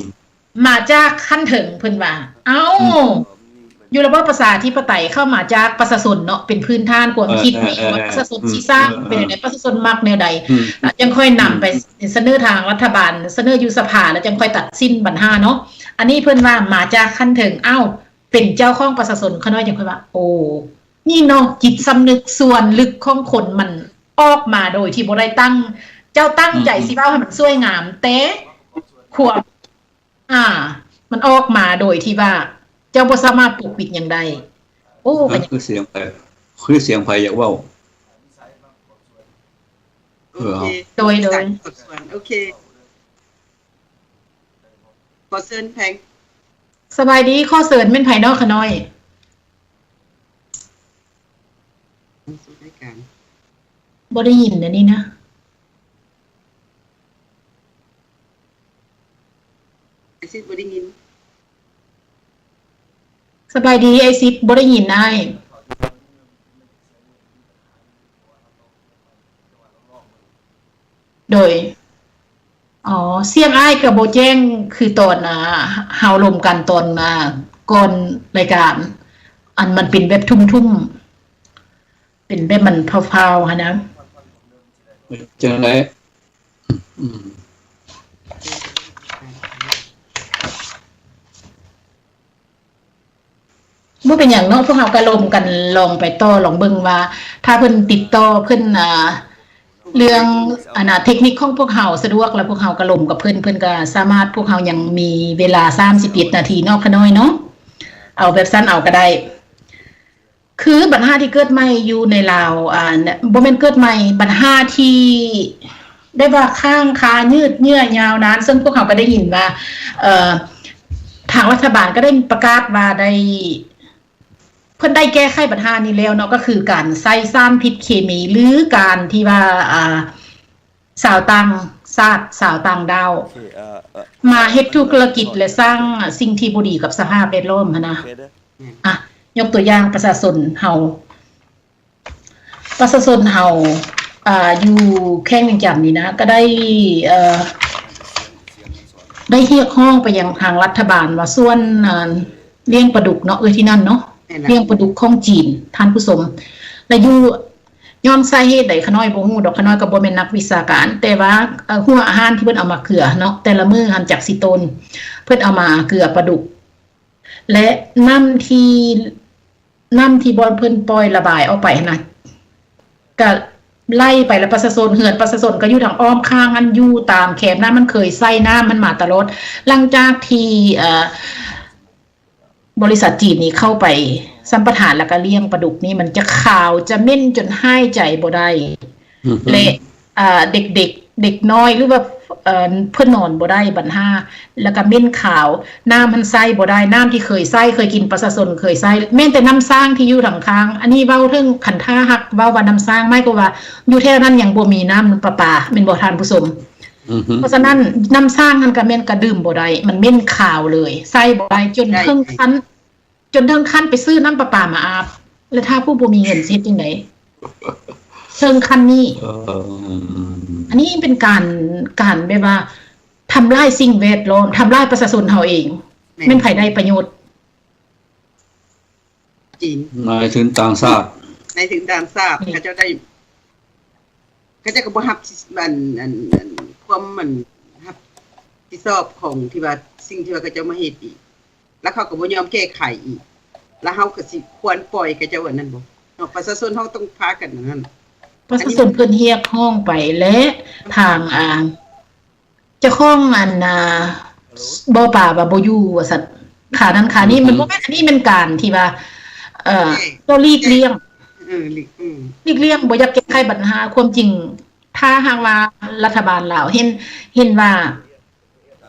ມາຈາກຂັ້ນເທິງເພິ່ນວ່າ ເອົ້າ ອືມ ຢູ່ລະບອບປະຊາທິປະໄຕເຂົ້າມາຈາກປະຊາຊົນເນາະ ເປັນພື້ນຖານຄວາມຄິດ ເອີ ເອີ ນີ້ວ່າປະຊາຊົນ ເອີ ຊິສ້າງ ເອີ ເປັນແນວໃດ ເອີ ປະຊາຊົນມັກແນວໃດ ອືມ ອາ ຈັ່ງຄ່ອຍນຳໄປ ອືມ ສະເໜີທາງລັດຖະບານ ສະເໜີຢູ່ສະພາ ແລ້ວຈັ່ງຄ່ອຍຕັດສິນບັນຫາເນາະ. ອັນນີ້ເພິ່ນວ່າມາຈາກຂັ້ນເທິງ ອ້າວ ເປັນເຈົ້າຂອງປະຊາຊົນ ຂ້ານ້ອຍຈັ່ງຄ່ອຍວ່າ ໂອ້ ນີ້ເນາະ ຈິດສຳນຶກສ່ວນລຶກຂອງຄົນມັນອອກມາໂດຍທີ່ບໍ່ໄດ້ຕັ້ງ ເຈົ້າຕັ້ງໃຈ ອືມ ຊິເວົ້າໃຫ້ມັນສວຍງາມ ແຕ່ຄວາມ ອ່າ ມັນອອກມາໂດຍທີ່ວ່າເຈົ້າບໍ່ສາມາດປົກປິດຫຍັງໄດ້. ໂອ້ ກໍຍັງ ຄືສຽງໃຜ ຄືສຽງໃຜຢາກເວົ້າ? ໂອເຄ ເອີ ເອົາ ໂດຍ ໂດຍ ໂອເຄ ຂໍເຊີນແພງ. ສະບາຍດີ ຂໍເຊີນແມ່ນໃຜເນາະ ຂະນ້ອຍ? ເຂົ້າສູ່ລາຍການ ບໍ່ໄດ້ຍິນອັນນີ້ນະ. ອ້າຍຊິດບໍ່ໄດ້ຍິນ. ສະບາຍດີອ້າຍຊິດ ບໍ່ໄດ້ຍິນອ້າຍ. ໂດຍ ອໍ ສຽງອ້າຍກໍບໍ່ແຈ້ງ ຄືຕອນ ອ່າ ເຮົາລົມກັນຕອນ ອ່າ ກ່ອນລາຍການ ອັນມັນເປັນແບບທຸ່ມໆ ເປັນແບບມັນພ້າວໆ ຫັ້ນນະ. ຈັ່ງໃດ? ອືມ ບໍ່ເປັນຫຍັງເນາະ ພວກເຮົາກໍລົມກັນລອງໄປຕໍ່ ລອງເບິ່ງວ່າ ຖ້າເພິ່ນຕິດຕໍ່ ເພິ່ນ ອ່າ ເລື່ອງ ອັນນ່າ ເທັກນິກຂອງພວກເຮົາສະດວກ ແລ້ວພວກເຮົາກໍລົມກັບເພິ່ນ ເພິ່ນກໍສາມາດ ພວກເຮົາຍັງມີເວລາສາມສິບເອັດນາທີເນາະ ຂະນ້ອຍເນາະ ເອົາແບບສັ້ນເອົາກໍໄດ້. ຄືບັນຫາທີ່ເກີດໃໝ່ຢູ່ໃນລາວ ອ່າ ບໍ່ແມ່ນເກີດໃໝ່ ບັນຫາທີ່ ໄດ້ວ່າຄ້າງຄາຍືດເຍື້ອຍາວນານ ເຊິ່ງພວກເຮົາກໍໄດ້ຍິນວ່າ ເອີ ທາງລັດຖະບານກໍໄດ້ປະກາດວ່າໄດ້ ເພິ່ນໄດ້ແກ້ໄຂບັນຫານີ້ແລ້ວເນາະ ກໍຄືການໃຊ້ສານພິດເຄມີ ຫຼື ການທີ່ວ່າ ອ່າ ຊາວຕ່າງຊາດ ຊາວຕ່າງດ້າວ ມາເຮັດທຸລະກິດ ແລະ ສ້າງສິ່ງທີ່ບໍ່ດີກັບສະພາບແວດລ້ອມຫັ້ນນະ. ອ່ະ ຍົກຕົວຢ່າງປະຊາຊົນເຮົາ ປະຊາຊົນເຮົາ ອ່າ ຢູ່ແຂວງວຽງຈັນນີ້ນະ ກໍໄດ້ ເອີ ໄດ້ຮຽກຮ້ອງໄປຍັງທາງລັດຖະບານວ່າ ສ່ວນ ອ່າ ລ້ຽງປາດຸກເນາະ ເອີ ທີ່ນັ້ນເນາະ ແມ່ນລະ ລ້ຽງປາດຸກຂອງຈີນ ທ່ານຜູ້ຊົມ ແລະ ຢູ່ ຍ້ອນສາເຫດໃດ ຂະນ້ອຍບໍ່ຮູ້ດອກ ຂະນ້ອຍກໍບໍ່ແມ່ນນັກວິຊາການ ແຕ່ວ່າ ເອີ ຫົວອາຫານທີ່ເພິ່ນເອົາມາເກືອເນາະ ແຕ່ລະມື້ຫັ້ນຈັກຊິໂຕນ ເພິ່ນເອົາມາເກືອປາດຸກ ແລະ ນ້ຳທີ່ ນ້ຳທີ່ບ່ອນເພິ່ນປ່ອຍລະບາຍອອກໄປຫັ້ນນະ ກະໄຫຼໄປ ແລະ ປະຊາຊົນ ເຮືອນປະຊາຊົນກໍຢູ່ທາງອ້ອມຂ້າງຫັ້ນ ຢູ່ຕາມແຄມນ້ຳ ມັນເຄີຍໃຊ້ນ້ຳຫັ້ນມາຕະຫຼອດ. ຫຼັງຈາກທີ່ ເອີ ບໍລິສັດຈີນນີ້ເຂົ້າໄປສຳປະທານ ແລ້ວກໍລ້ຽງປາດຸກນີ້ ມັນຈະຄາວ ຈະເໝັນຈົນຫາຍໃຈບໍ່ໄດ້ ອືຮຶ ແລະ ອ່າ ເດັກໆ ເດັກນ້ອຍ ຫຼືວ່າ ເອີ ເພິ່ນນອນບໍ່ໄດ້ບັນຫາ ແລ້ວກໍເໝັນຄາວ ນ້ຳມັນໃຊ້ບໍ່ໄດ້ ນ້ຳທີ່ເຄີຍໃຊ້ ເຄີຍກິນ ປະຊາຊົນເຄີຍໃຊ້ ແມ່ນແຕ່ນ້ຳສ້າງທີ່ຢູ່ທາງຂ້າງ ອັນນີ້ເວົ້າເຖິງຄັນຖ້າຫາກເວົ້າວ່ານ້ຳສ້າງ ໝາຍຄວາມວ່າຢູ່ແຖວນັ້ນຍັງບໍ່ມີນ້ຳປະປາ ແມ່ນບໍ່ທ່ານຜູ້ຊົມ? ອືຮຶ ເພາະສະນັ້ນ ນ້ຳສ້າງຫັ້ນກໍແມ່ນກໍດື່ມບໍ່ໄດ້ ມັນເໝັນຄາວເລີຍ ໃຊ້ບໍ່ໄດ້ ຈົນເຖິງຂັ້ນ ຈົນເຖິງຂັ້ນໄປຊື້ນ້ຳປະປາມາອາບ ແລະ ຖ້າຜູ້ບໍ່ມີເງິນຊິເຮັດຈັ່ງໃດ? ເຖິງຂັ້ນນີ້ ເອີ ອັນນີ້ເປັນການ ການແບບວ່າທຳລາຍສິ່ງແວດລ້ອມ ທຳລາຍປະຊາຊົນເຮົາເອງ ແມ່ນ ແມ່ນໃຜໄດ້ປະໂຫຍດ? ຈີນ ນາຍທຶນຕ່າງຊາດ ນາຍທຶນຕ່າງຊາດ ນີ້ ເຂົາເຈົ້າໄດ້ ເຂົາເຈົ້າກໍບໍ່ຮັບ ອັນ ອັນ ອັນ ຄວາມ ອັນ ຮັບຜິດຊອບຂອງທີ່ວ່າ ສິ່ງທີ່ວ່າເຂົາເຈົ້າມາເຮັດອີກ ແລ້ວເຂົາກໍບໍ່ຍອມແກ້ໄຂອີກ ແລ້ວເຮົາກໍຊິຄວນປ່ອຍເຂົາເຈົ້າອັນນັ້ນບໍ່ເນາະ? ປະຊາຊົນເຮົາຕ້ອງພາກັນອັນນັ້ນ ປະຊາຊົນເພິ່ນຮຽກຮ້ອງໄປ ແລະ ທາງ ອ່າ ເຈົ້າຂອງອັນ ອ່າ ບໍ່ປາວ່າບໍ່ຢູ່ວ່າຊັ້ນ ຂານັ້ນຂານີ້ ອືຮຶ ມັນບໍ່ແມ່ນ ອັນນີ້ແມ່ນການທີ່ວ່າ ເອີ ເຈົ້າຫຼີກລ່ຽງ ເອີ ຫຼີກ ອືມ ຫຼີກລ່ຽງ ບໍ່ຢາກແກ້ໄຂບັນຫາ ຄວາມຈິງ ຖ້າຫາກວ່າລັດຖະບານລາວເຫັນ ເຫັນວ່າ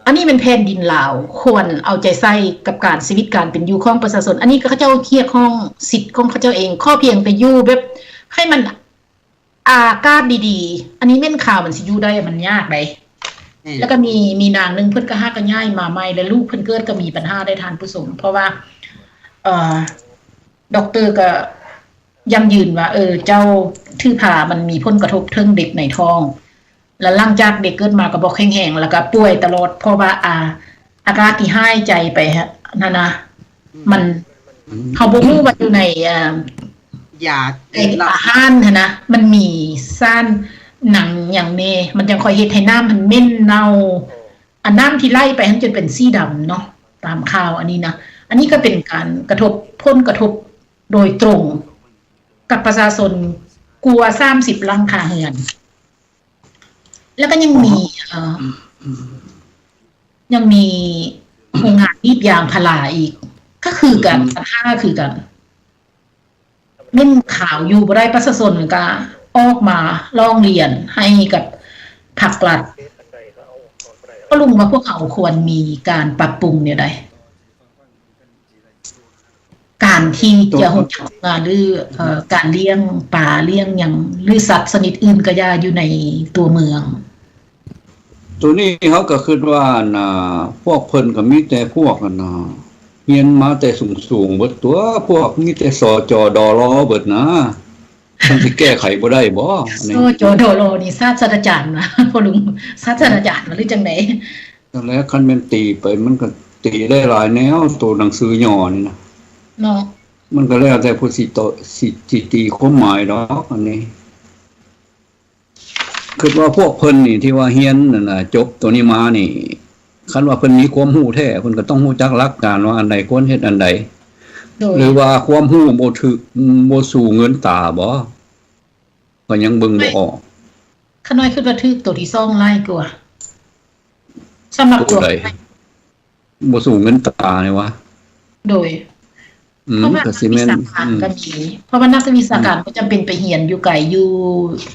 ອັນນີ້ແມ່ນແຜ່ນດິນລາວ ຄວນເອົາໃຈໃສ່ກັບການ ຊີວິດການເປັນຢູ່ຂອງປະຊາຊົນ ອັນນີ້ກໍເຂົາເຈົ້າຮຽກຮ້ອງສິດຂອງເຂົາເຈົ້າເອງ ຂໍພຽງແຕ່ຢູ່ແບບໃຫ້ມັນ ອາກາດດີໆ ອັນນີ້ເໝັນຄາວມັນຊິຢູ່ໄດ້ ມັນຍາກໃດ໋ ແມ່ນ ແລ້ວກໍມີ ມີນາງໜຶ່ງເພິ່ນກໍຫາກໍຍ້າຍມາໃໝ່ ແລະ ລູກເພິ່ນເກີດກໍມີບັນຫາໄດ໋ທ່ານຜູ້ຊົມ ເພາະວ່າ ເອີ ດັອກເຕີກໍຢັ້ງຢືນວ່າ ເອີ ເຈົ້າຖືພາມັນມີຜົນກະທົບເຖິງເດັກໃນທ້ອງ ແລ້ວຫຼັງຈາກເດັກເກີດມາກໍບໍ່ແຂງແຮງ ແລ້ວກໍປ່ວຍຕະຫຼອດ ເພາະວ່າ ອາ ອາກາດທີ່ຫາຍໃຈໄປຫັ້ນນະ ອືມ ມັນ ເຮົາບໍ່ຮູ້ວ່າຢູ່ໃນ ເອີ່ມ ຢາ ໃນອາຫານຫັ້ນນະ ມັນມີສານຫຍັງຫຍັງແດ່ ມັນຈັ່ງຄ່ອຍເຮັດໃຫ້ນ້ຳມັນເໝັນເນົ່າ ອັນນ້ຳທີ່ໄຫຼໄປຫັ້ນຈົນເປັນສີດຳເນາະ ຕາມຂ່າວອັນນີ້ນະ. ອັນນີ້ກໍເປັນການກະທົບ ຜົນກະທົບໂດຍຕົງກັບປະຊາຊົນກວ່າສາມສິບຫຼັງຄາເຮືອນ. ແລ້ວກໍຍັງມີ ອໍ ເອີ່ ຍັງມີໂຮງງານໜີບຢາງພາລາອີກ ກໍຄືກັນ ອືມ ບັນຫາຄືກັນ ເໝັນຂາວຢູ່ບໍ່ໄດ້ ປະຊາຊົນກໍອອກມາຮ້ອງລຽນໃຫ້ກັບພັກລັດ. ພໍ່ລຸງວ່າພວກເຮົາຄວນມີການປັບປຸງແນວໃດ? ການທີ່ຈະຮູ້ຈັກງານ ຫຼື ເອີ່ ການລ້ຽງປາລ້ຽງຫຍັງ ຫຼື ສັດຊະນິດອື່ນກໍຢ່າຢູ່ໃນຕົວເມືອງ. ໂຕນີ້ເຮົາກໍຄິດວ່າ ອັນນ່າ ພວກເພິ່ນກໍມີແຕ່ພວກ ອັນນ່າ ຮຽນມາແຕ່ສູງໆເບິດຕົວະ ພວກມີແຕ່ ສຈ ດລ ເບິດນະ ມັນຊິແກ້ໄຂບໍ່ໄດ້ບໍ່? ອັນນີ້ ສຈ ດລ ນີ້ສາດສະດາຈານນະ ພໍ່ລຸງ ສາດສະດາຈານຫວາ ຫຼື ຈັ່ງໃດ? ນັ້ນແຫຼະ ຄັນແມ່ນຕີໄປ ມັນກໍຕີໄດ້ຫຼາຍແນວ ໂຕໜັງສືຫຍໍ້ນີ້ນະ ເນາະ ມັນກໍແລ້ວແຕ່ຜູ້ຊິໂຕ ຊິ ຊິຕີຄວາມໝາຍດອກ ອັນນີ້ ຄິດວ່າພວກເພິ່ນນີ້ ທີ່ວ່າຮຽນນັ້ນນະ ຈົບໂຕນີ້ມານີ້ ຄັນວ່າເພິ່ນມີຄວາມຮູ້ແທ້ ເພິ່ນກໍຕ້ອງຮູ້ຈັກຫຼັກການວ່າອັນໃດຄວນເຮັດອັນໃດ ໂດຍ ຫຼືວ່າຄວາມຮູ້ບໍ່ຖືກ ບໍ່ສູ້ເງິນຕາບໍ? ຂ້ອຍຍັງເບິ່ງບໍ່ອອກ. ຂ້ານ້ອຍຄິດວ່າຖືກໂຕທີສອງຫຼາຍກວ່າ ສຳລັບຕົວ ໂຕໃດ ບໍ່ສູ້ເງິນຕານີ້ຫວາ? ໂດຍ ອືມ ເພາະວ່ານັກວິຊາການກໍມີ ເພາະວ່ານັກວິຊາການບໍ່ຈຳເປັນໄປຮຽນຢູ່ໄກ ຢູ່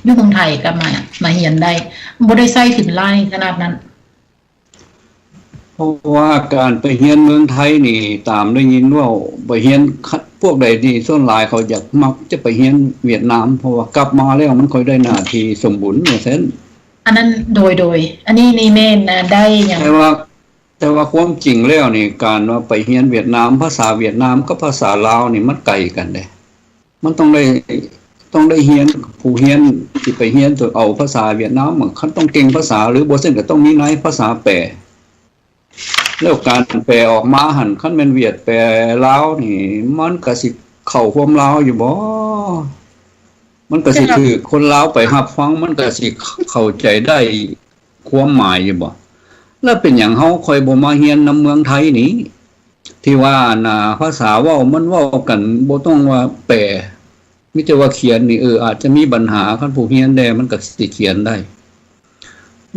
ຢູ່ເມືອງໄທກໍມາ ມາຮຽນໄດ້ ບໍ່ໄດ້ໃຊ້ທຶນຫຼາຍຂະໜາດນັ້ນ. ເພາະວ່າການໄປຮຽນເມືອງໄທນີ້ ຕາມໄດ້ຍິນເວົ້າ ໄປຮຽນ ພວກໃດນີ້ ສ່ວນຫຼາຍເຂົາຢາກ ມັກຈະໄປຮຽນຫວຽດນາມ ເພາະວ່າກັບມາແລ້ວມັນຄ່ອຍໄດ້ໜ້າທີ່ສົມບູນວ່າຊັ້ນ. ອັນນັ້ນ ໂດຍ ໂດຍ ອັນນີ້ນີ້ແມ່ນ ອາ ໄດ້ຫຍັງ ແຕ່ວ່າ ແຕ່ວ່າຄວາມຈິງແລ້ວນີ້ ການວ່າໄປຮຽນຫວຽດນາມ ພາສາຫວຽດນາມກັບພາສາລາວນີ້ມັນໄກກັນເດ້. ມັນຕ້ອງໄດ້ ຕ້ອງໄດ້ຮຽນ ຜູ້ຮຽນທີ່ໄປຮຽນ ເອົາພາສາຫວຽດນາມ ຄັນຕ້ອງເກັ່ງພາສາ ຫຼືບໍ່ເຊັ່ນກໍຕ້ອງມີນາຍພາສາແປ. ແລ້ວການແປອອກມາຫັ້ນ ຄັນແມ່ນຫວຽດແປລາວນີ້ ມັນກະຊິເຂົ້າຄວາມລາວຢູ່ບໍ? ມັນກະຊິຖືກຄົນລາວໄປຮັບຟັງ ມັນກະຊິເຂົ້າໃຈໄດ້ຄວາມໝາຍຢູ່ບໍ? ແລ້ວເປັນຫຍັງເຮົາຄ່ອຍບໍ່ມາຮຽນນຳເມືອງໄທນີ້? ທີ່ວ່າ ອັນນ່າ ພາສາເວົ້າ ມັນເວົ້າກັນ ບໍ່ຕ້ອງວ່າແປ ມີແຕ່ວ່າຂຽນນີ້ ເອີ ອາດຈະມີບັນຫາ ຄັນຜູ້ຮຽນແດ່ ມັນກໍຊິຂຽນໄດ້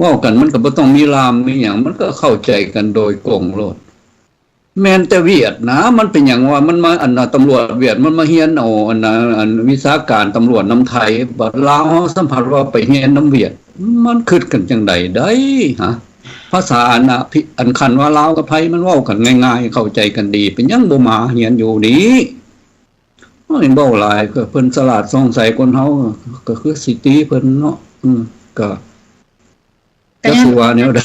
ເວົ້າກັນ ມັນກໍບໍ່ຕ້ອງມີລ່າມມີຫຍັງ ມັນກໍເຂົ້າໃຈກັນໂດຍກົງໂລດ. ແມ່ນແຕ່ຫວຽດນາ ມັນເປັນຫຍັງວ່າມັນມາ ອັນນ່າ ຕຳຫຼວດຫວຽດ ມັນມາຮຽນເອົາ ອັນນ່າ ອັນວິຊາການຕຳຫຼວດນຳໄທ ບັດລາວເຮົາສຳພັດວ່າໄປຮຽນນຳຫວຽດ ມັນຄິດກັນຈັ່ງໃດໄດ້ ຫະ? ພາສາ ອັນນ່າ ພິ ອັນຄັນວ່າລາວກັບໄທ ມັນເວົ້າກັນງ່າຍໆ ເຂົ້າໃຈກັນດີ ເປັນຫຍັງບໍ່ມາຮຽນຢູ່ນີ້? ໂອ້ຍ ເວົ້າຫຼາຍ ກໍເພິ່ນສະຫຼາດສ່ອງໃສ ຄົນເຮົາກໍຄືຊິຕີເພິ່ນເນາະ. ອືມ ກໍ ກໍ ຈັກ ຍ້ອນ ຊິວ່າແນວໃດ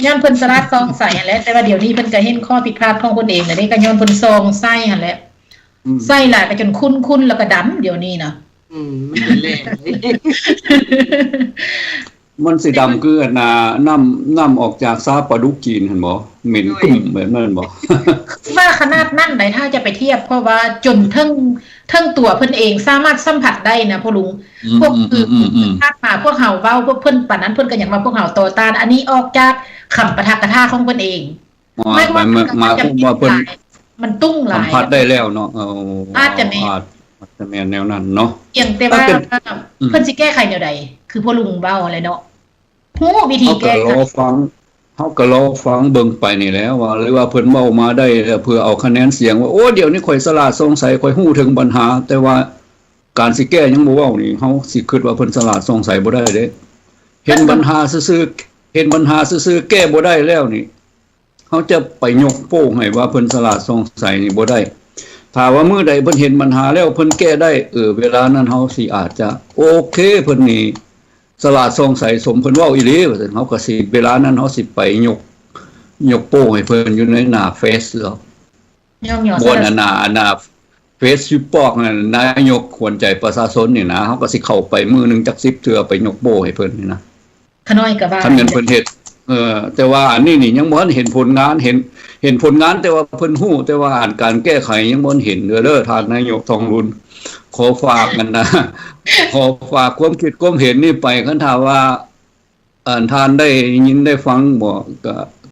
ຍ້ອນເພິ່ນສະຫຼາດສ່ອງໃສຫັ້ນແຫຼະ ແຕ່ວ່າດຽວນີ້ເພິ່ນກໍເຫັນຂໍ້ຜິດພາດຂອງເພິ່ນເອງແລ້ວເດ້ ກໍຍ້ອນເພິ່ນສ່ອງໃສຫັ້ນແຫຼະ. ອືມ ໃສຫຼາຍກໍຈົນຂຸ້ນໆ ແລ້ວກໍດຳ ດຽວນີ້ນະ. ອືມ ມັນເປັນແຫຼ້ ມັນຊິດຳຄືອັນນ່າ ນ້ຳ ນ້ຳອອກຈາກຊາປາດຸກຈີນຫັ້ນບໍ? ເໝັນ ໂດຍ ກຶ້ມແບບນັ້ນບໍ? ວ່າຂະໜາດນັ້ນໃດ ຖ້າຈະໄປທຽບ ເພາະວ່າຈົນເຖິງ ເຖິງຕົວເພິ່ນເອງສາມາດສຳຜັດໄດ້ນະພໍ່ລຸງ. ອືມ ພວກ ອືມ ອືມ ອືມ ທີ່ຜ່ານມາພວກເຮົາເວົ້າ ພວກເພິ່ນປານນັ້ນ ເພິ່ນກໍຍັງວ່າພວກເຮົາຕໍ່ຕ້ານ. ອັນນີ້ອອກຈາກຄຳປາຖະກະຖາຂອງເພິ່ນເອງ. ໝາຍ ໝາຍ ໝາຍຄວາມວ່າເພິ່ນ ມັນຕຸ້ງຫຼາຍ ສຳຜັດໄດ້ແລ້ວເນາະ. ເອີ ອາດຈະແມ່ນ ອາດ ອາດຈະແມ່ນແນວນັ້ນເນາະ. ພຽງແຕ່ວ່າ ອືມ ເພິ່ນຊິແກ້ໄຂແນວໃດ ຄືພໍ່ລຸງເວົ້າຫັ້ນແຫຼະເນາະ. ຮູ້ວິທີແກ້ໄຂ. ເຮົາກໍລໍຟັງ ເຮົາກໍລໍຟັງເບິ່ງໄປນີ້ແຫຼະວ່າ ຫຼືວ່າເພິ່ນເວົ້າມາໄດ້ແລ້ວ ເພື່ອເອົາຄະແນນສຽງວ່າ ໂອ້ ດຽວນີ້ຂ້ອຍສະຫຼາດສ່ອງໃສ ຂ້ອຍຮູ້ເຖິງບັນຫາ ແຕ່ວ່າການຊິແກ້ຍັງບໍ່ເວົ້ານີ້ ເຮົາຊິຄິດວ່າເພິ່ນສະຫຼາດສ່ອງໃສບໍ່ໄດ້ເດ້. ເຫັນບັນຫາຊື່ໆ ເຫັນບັນຫາຊື່ໆ ແກ້ບໍ່ໄດ້ແລ້ວນີ້ ເຮົາຈະໄປຍົກໂປ້ງໃຫ້ວ່າເພິ່ນສະຫຼາດສ່ອງໃສນີ້ບໍ່ໄດ້. ຖ້າວ່າມື້ໃດເພິ່ນເຫັນບັນຫາແລ້ວເພິ່ນແກ້ໄດ້ ເອີ ເວລານັ້ນເຮົາຊິອາດຈະ ໂອເຄ ເພິ່ນນີ້ສະຫຼາດສ່ອງໃສ ສົມເພິ່ນເວົ້າອີ່ຫຼີວ່າຊັ້ນ. ເຮົາກໍຊິ ເວລານັ້ນເຮົາຊິໄປຍົກ ຍົກໂປ້ງໃຫ້ເພິ່ນຢູ່ໃນໜ້າເຟສເນາະ. ຍ້ອງຍໍ ບ່ອນອັນນ່າ ອັນນ່າ ເຟສຢູ່ປອກນັ້ນ ນາຍົກຂວັນໃຈປະຊາຊົນນີ້ນະ ເຮົາກໍຊິເຂົ້າໄປມື້ໜຶ່ງຈັກສິບເທື່ອ ໄປຍົກໂປ້ໃຫ້ເພິ່ນນີ້ນະ. ຂະນ້ອຍກໍວ່າ ຄັນແມ່ນເພິ່ນເຮັດ ເອີ ແຕ່ວ່າອັນນີ້ນີ້ຍັງບໍ່ທັນເຫັນຜົນງານ ເຫັນ ເຫັນຜົນງານ ແຕ່ວ່າເພິ່ນຮູ້ ແຕ່ວ່າອັນການແກ້ໄຂຍັງບໍ່ທັນເຫັນເດີ້ ທ່ານນາຍົກທອງລຸນ. ຂໍຝາກຫັ້ນນະ ຂໍຝາກຄວາມຄິດຄວາມເຫັນນີ້ໄປ ຄັນຖ້າວ່າ ອັນທ່ານໄດ້ຍິນໄດ້ຟັງບໍ ກະ